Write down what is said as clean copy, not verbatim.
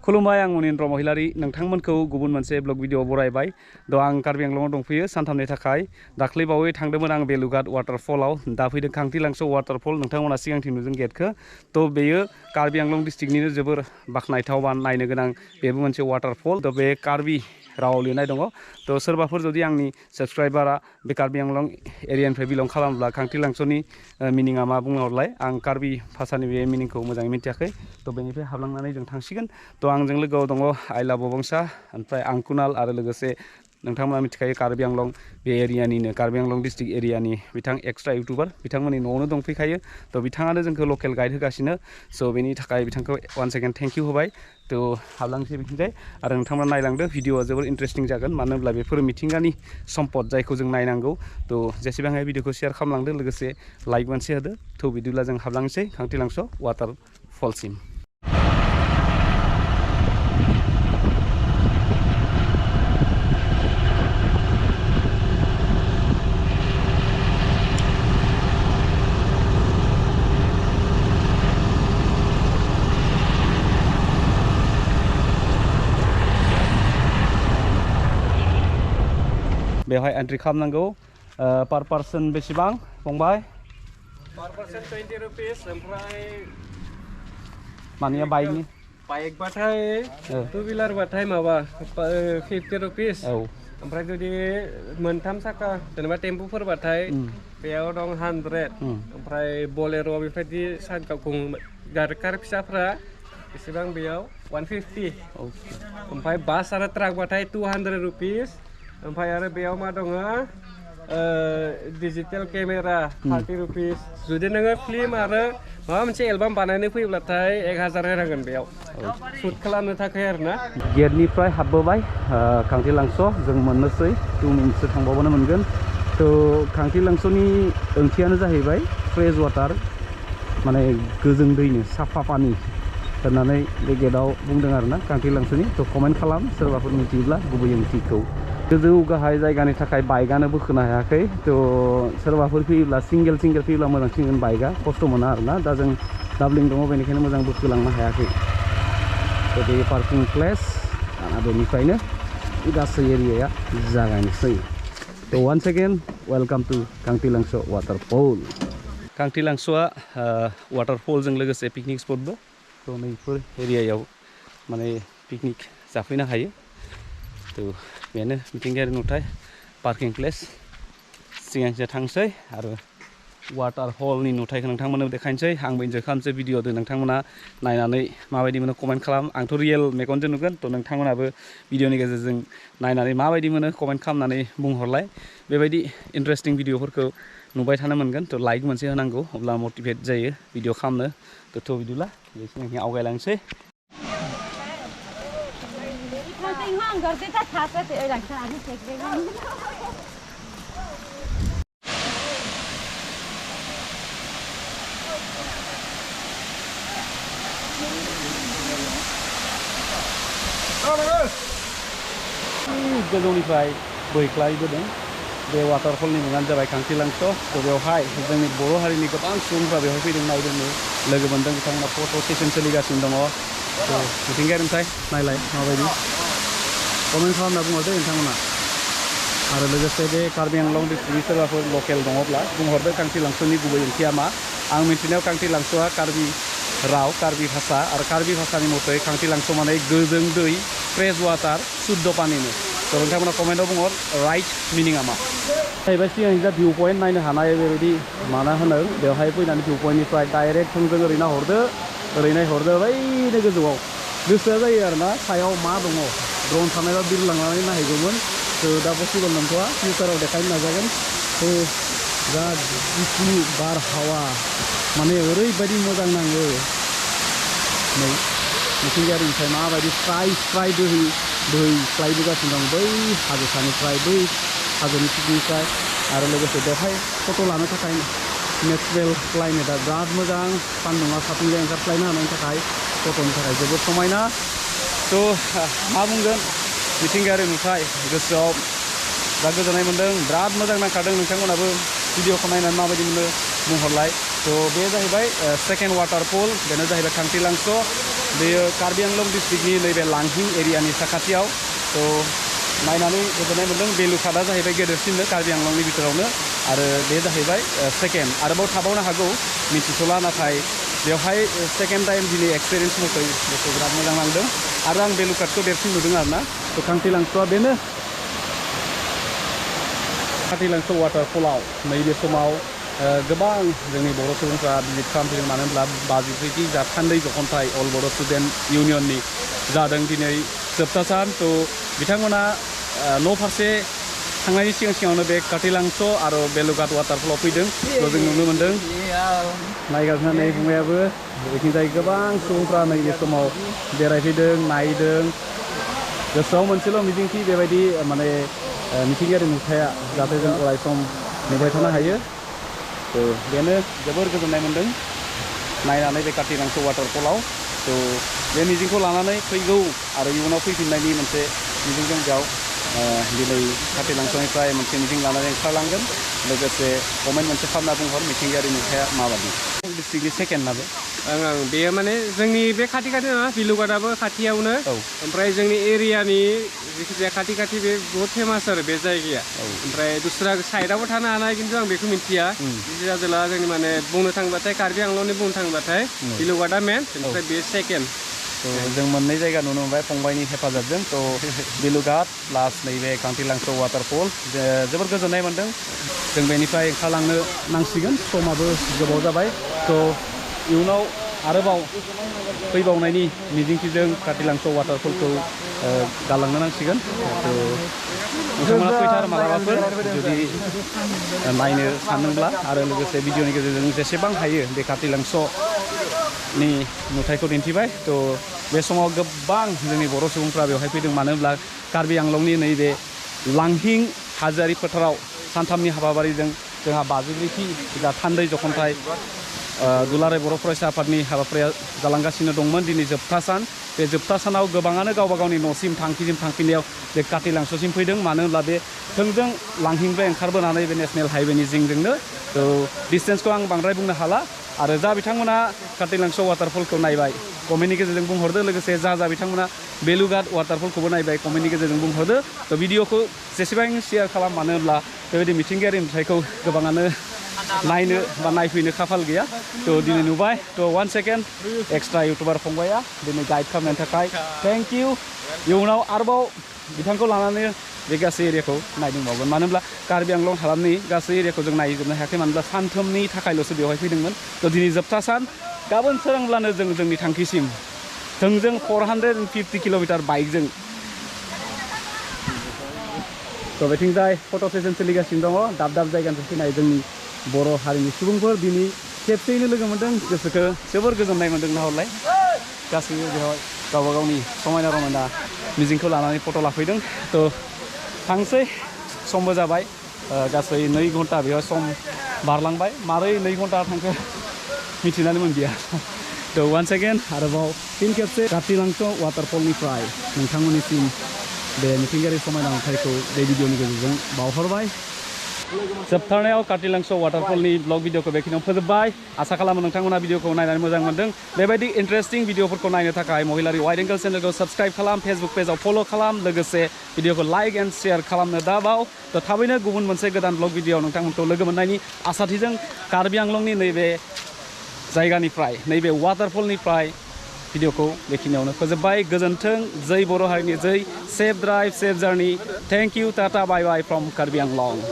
खुलुमबाय आं मनिन्द्र महिलारि नोंथांमोनखौ गुबुन मोनसे ब्लग भिडिअ बरायबाय द आं कार्बि आंलंआव दंफैयो सानथामनि थाखाय दाख्लै बावै थांदोंमोन आं बेलुगाट वाटारफलाव दा फैदों खांथिलांसो वाटारफल नोंथांमोना सिगांथिं नुदों गेटखौ थ बेयो कार्बि आंलं डिस्ट्रिक्टनिनो जोबोर बाखनायथाव बा नायनो गोनां बेबो मोनसे वाटारफल थ बे कार्बि रावाव लिरनाय दङ थ सोरबाफोर जुदि आंनि साबस्क्राइबारा बे कार्बि आंलं एरियानिफ्राय बिलं खालामब्ला खांथिलांसोनि मिनिङा मा बुंहरलाय आं कार्बि भाषानि बे मिनिंखौ मोजाङै मिथियाखै थ बेनिफ्राय हाबलांनानै जों थांसिगोन थ आंजों लोगोआव दङ आइला बबंसा ओमफ्राय आं कुनाल आरो लोगोसे नोंथांमोना मिथिखायो कार्बि आंलं बे एरियानिनो कार्बि आंलं डिस्ट्रिक्ट एरियानि बिथां एक्सट्रा इउटुबार बिथांमोननि न'आवनो दंफैखायो थ बिथाङानो जोंखौ लकेल गाइड होगासिनो स बेनि थाखाय बिथांखौ वान सेकेन्ड थेंक इउ होबाय थ हाबलांसै बिथिंजाय आरो नोंथांमोना नायलांदो भिडिअआ जोबोर इन्टारेस्टिं जागोन मानो होनब्ला बेफोर मिथिंगानि सम्पद जायखौ जों नायनांगौ थ जेसेबां हायो भिडिअखौ शेयार खालामलांदो लोगोसे लाइक मोनसे होदो थ बिदिब्ला जों हाबलांसै खांथिलांसो वाटारफलसिम बेवहाय एन्ट्रि खालामनांगौ पार पार्सन बेसेबां फंबाय पार पार्सन 20 रुपिस ओमफ्राय मानिया बाइकनि बाइक बाथाय टु व्हिलार बाथाय माबा 50 रुपिस ओमफ्राय जुदि मोनथाम साखा जेनेबा टेम्पुफोर बाथाय बेयाव दं 100 ओमफ्राय बोलेर' बेबायदि साखा कार फिसाफ्रा बेसेबां बेयाव 150 ओमफ्राय बास आरो ट्राक बाथाय 200 रुपिस ओमफ्राय आरो बेयाव मा दङ डिजिटेल केमेरा 30 रुपिस जुदि नोङो फिल्म आरो माबा मोनसे एलबाम बानायनो फैब्लाथाय 1000 होनांगोन बेयाव शुट खालामनो थाखाय आरोना गेटनिफ्राय हाबबोबाय खांथिलांसो जों मोननोसै 2 मिनिटसो थांबावबानो मोनगोन थ खांथिलांसोनि ओंथियानो जाहैबाय फ्रेश वाटार माने गोजों दैनो साफा पानि होननानै बे गेटआव बुंदों आरोना खांथिलांसोनि थ कमेन्ट खालाम सोरबाफोर मिथियोब्ला गुबै ओंथिखौ गोजौ गाहाय जायगानि थाखाय बाइकआनो बोखोनो हायाखै थ सोरबाफोर फैयोब्ला सिंगेल फैयोब्ला मोजांसिन बाइकआ खस्थ' मोना आरोना दा जों डाबलिं दङ बेनिखायनो मोजां बोखोलांनो हायाखै थ बे पार्किं प्लेस दाना बेनिफ्रायनो गासै एरियाया जागायनोसै the one second welcome to Khanthilangso waterfall खांथिलांसोआ वाटारफलजों लोगोसे पिकनिक स्पटबो थ नैफोर एरियायाव माने पिकनिक जाफैनो हायो थ बेनो मिथिंगायारि नुथाय पार्किं प्लेस सिगांसो थांसै आरो वाटारफलनि नुथायखौ नोंथांमोननो देखायनोसै आंबो इन्जय खालामसै भिडिअजों नोंथांमोना नायनानै माबायदि मोनो कमेन्ट खालाम आंथ' रियेल मेगनजों नुगोन थ नोंथांमोनाबो भिडिअनि गेजेरजों नायनानै माबायदि मोनो कमेन्ट खालामनानै बुंहरलाय बेबायदि इन्टारेस्टिं भिडिअफोरखौ नुबाय थानो मोनगोन थ लाइक मोनसे होनांगौ अब्ला मटिभेट जायो भिडिअ खालामनो थ बिदिब्ला बेखिनिखौ आवगायलांसै गोजौनिफ्राय बोहैख्लायबोदों बे वाटारफलनि मुङानो जाबाय खांथिलांसो थ बेवहाय जोंनि बर' हारिनि गोबां सुबुंफ्रा बेवहाय फैदों नायदोंनो लोगो मोनदों बिथांमोना फट' सेसन सोलिगासिनो दङ थ मिथिंगायारि नुथाय नायलाय माबायदि कमेन्ट खालामना बुंहरदो नोंथांमोना आरो लोगोसे बे कार्बि आंलं डिस्ट्रिक्टनि सोरबाफोर लकेल दङब्ला बुंहरदो खांथिलांसोनि गुबै ओंथिया मा आं मिथिनायाव खांथिलांसोआ कार्बि राव कार्बि भाषा आरो कार्बि भाषानि मथै खांथिलांसो माने गोजों दै फ्रेश वाटार शुद्ध पानिनो थ नोंथांमोना कमेन्टआव बुंहर राइट मिनिङा मा जाहैबाय सिगांनि जा भिउ पइन्ट नायनो हानाय बेबायदि माना होनो बेवहाय फैनानै भिउ पइन्टनिफ्राय डाइरेक्ट थोंजों ओरै नाहरदो ओरै नायहरदो बैनो गोजौआव गोसोआ जायो आरोना सायाव मा दङ ड्रन थानायबा बिरलांनानै नायहैगौमोन थ' दा पसिबल नंथ'आ फिउचाराव देखायनो नाजागोन थ' जा जिखिनि बारहावा माने ओरैबायदि मोजां नाङो नै मिथिंगायारि नुथाय माबायदि स्राय बोहैख्लायबोगासिनो दं बै हाजोसानिफ्राय बै हाजोनि पिकनिफ्राय आरो लोगोसे बेवहाय फट' लानो थाखाय नेचारेल क्लाइमेटआ बिराद मोजां सान्दुंआ साथिंजों ओंखारख्लायनो हानायनि थाखाय फट'नि थाखाय जोबोद समायना थ' मा बुंगोन मिथिंगायारि नुथाय गोसोआव बिराद गोजोननाय मोन्दों बिराद मोजां नांखादों नोंथांमोनाबो भिडिअखौ नायनानै माबायदि मोनो बुंहरलाय थ' बे जाहैबाय सेकेन्ड वाटारफल बेनो जाहैबाय खांथिलांस' बेयो कार्बि आंलं डिस्ट्रिक्टनि नैबे लांहिं एरियानि साखाथियाव थ' नायनानै गोजोननाय मोन्दों बेलुघाटआ जाहैबाय गेदेरसिननो कार्बि आंलंनि बिथोरावनो आरो बे जाहैबाय सेकेन्ड आरोबाव थाबावनो हागौ मिथिथ'ला नाथाय बेवहाय सेकेन्ड टाइम दिनै एक्सपिरियेन्स महरै बेखौ बिराद मोजां नांदों आरो आं बेलुघाटखौ देरसिन नुदों आरोना थ' खांथिलांस'आ बेनो खांथिलांस' वाटारफलाव नैबे समाव गोबां जोंनि बर' सुबुंफ्रा भिजिट खालामफैदों मानो होनब्ला 53थि जाथान्दै जख'न्थाइ अल बर' स्टुडेन्ट इउनियननि जादों दिनै जोबथा सान थ' बिथांमोना न' फारसे थांनायनि सिगाङावनो बे खांथिलांस' आरो बेलुघाट वाटारफलाव फैदों थ' जों नुनो मोन्दों नायगासिनो नै फंबायाबो बेथिंजाय गोबां सुबुंफ्रा नैबे समाव बेरायफैदों नायदों गोसोआव मोनसेल' मिजिंथि बेबायदि माने मिथिंगायारि नुथाया जाहाथे जों अराय सम नुबाय थानो हायो थ' बेनो जोबोर गोजोननाय मोन्दों नायनानै बे खांथिलांस' वाटारफलाव थ' बे मिजिंखौ लानानै फैगौ आरो इयुनाव फैफिननायनि मोनसे मिजिंजों बेयाव दिनै खांथिलांस'निफ्राय मोनसे मिजिं लानानै ओंखारलांगोन लोगोसे कमेन्ट मोनसे खालामना बुंहर मिथिंगायारि नुथाया माबायदि डिस्ट्रिक्टनि सेकेन्ड नाबो बेयो माने जोंनि बे खाथि नङा बेलुघाटआबो खाथियावनो ओमफ्राय जोंनि एरियानि जिखिजाया खाथि बे बहुत फेमास आरो बे जायगाया ओमफ्राय दस्रा साइडआवबो थानो हानाय खिन्थु आं बेखौ मिथिया जिरादोला जोंनि माने बुंनो थांबाथाय कार्बि आंलंनि बुंनो थांबाथाय बेलुघाटआ मेन ओमफ्राय बे सेकेन्ड जों मोननै जायगा नुनो मोनबाय फंबायनि हेफाजाबजों थ' बेलुघाट प्लास नैबे खांथिलांस' वाटारफल जोबोर गोजोननाय मोन्दों जों बेनिफ्राय ओंखारलांनो नांसिगोन समाबो गोबाव जाबाय थ' इयुनाव आरोबाव फैबावनायनि मिजिंथिजों खांथिलांस' वाटारफलखौ गालांनो नांसिगोन थ' नोंथांमोना फैथार मालाबाफोर जुदि नायनो सानदोंब्ला आरो लोगोसे भिडिअनि गेजेरजों जेसेबां हायो बे खांथिलांस'नि नुथायखौ दिन्थिबाय थ' बे समाव गोबां जोंनि बर' सुबुंफ्रा बेवहाय फैदों मानो होनब्ला कार्बि आंलंनि नैबे लांहिं हाजोआरि फोथाराव सानथामनि हाबाफारिजों जोंहा 53थि जाथान्दै जख'न्थाइ दुलाराय बर' फरायसा आफादनि हाबाफारिया जालांगासिनो दंमोन दिनै जोबथा सान बे जोबथा सानाव गोबाङानो गावबा गावनि न'सिम थांफिननायाव बे खांथिलांस'सिम फैदों मानो होनब्ला बे थोंजों लांहिंनिफ्राय ओंखारबोनानै बे नेसनेल हाइवेनि जिंजोंनो थ' डिसटेन्सखौ आं बांद्राय बुंनो हाला आरो जा बिथांमोना खांथिलांस' वाटारफलखौ नायबाय कमेन्टनि गेजेरजों बुंहरदो लोगोसे जा बिथांमोना बेलुघाट वाटारफलखौबो नायबाय कमेन्टनि गेजेरजों बुंहरदो थ' भिडिअखौ जेसेबां शेयार खालाम मानो होनब्ला बेबायदि मिथिंगायारि नुथायखौ गोबाङानो नायनो बा नायफैनो खाफाल गैया थ' दिनै नुबाय थ' 1 सेकेन्ड एक्सट्रा इउटुबार फंबाया दिनै गाइड खालामनायनि थाखाय थेंक इउ इयुनाव आरोबाव बिथांखौ लानानै बे गासै एरियाखौ नायदोंबावगोन मानो होनब्ला कार्बि आंलं हालामनि गासै एरियाखौ जों नायजोबनो हायाखै मानो होनब्ला सानथामनि थाखायल'सो बेवहाय फैदोंमोन थ' दिनै जोबथा सान गाबोन सोरांब्लानो जों जोंनि थांखिसिम थोंजों 450 किल'मिटार बाइकजों थ' बेथिंजाय फट' सेसन सोलिगासिनो दङ दाब जायगानिफ्राय फैनाय जोंनि बर' हारिनि सुबुंफोर दिनै खेबसेयैनो लोगो मोन्दों गोसोखौ जोबोर गोजोननाय मोन्दों नाहरलाय गासैबो बेवहाय गावबा गावनि समायना रमायना मिजिंखौ लानानै फट' लाफैदों थ' थांसै समबो जाबाय गासै 2 घन्टा बेवहाय सम बारलांबाय मारै 2 घन्टा थांखो मिथिनानै मोनदिया थ' 1 सेकेन्ड आरोबाव फिन खेबसे खांथिलांस' वाटारफलनिफ्राय नोंथांमोननिसिम बे मिथिंगायारि समायना नुथायखौ बे भिडिअनि गेजेरजों बावहरबाय जोबथारनायाव खांथिलांस' वाटारफलनि ब्लग भिडिअखौ बेखिनियाव फोजोबबाय आसा खालामो नोंथांमोना भिडिअखौ नायनानै मोजां मोन्दों बेबायदि इन्टारेस्टिं भिडिअफोरखौ नायनो थाखाय महिलारि वाइड एंगल चेनेलखौ साबस्क्राइब खालाम फेसबुक पेजाव फल' खालाम लोगोसे भिडिअखौ लाइक एन्ड शेयार खालामनो दाबाव थ' थाबैनो गुबुन मोनसे गोदान ब्लग भिडिअ नोंथांमोनखौ लोगो मोननायनि आसाथिजों कार्बि आंलंनि नैबे जायगानिफ्राय नैबे वाटारफलनिफ्राय भिडिअखौ बेखिनियावनो फोजोबबाय गोजोन्थों जै बर' हारिनि जै safe drive safe journey thank you tata bye bye from Karbi Anglong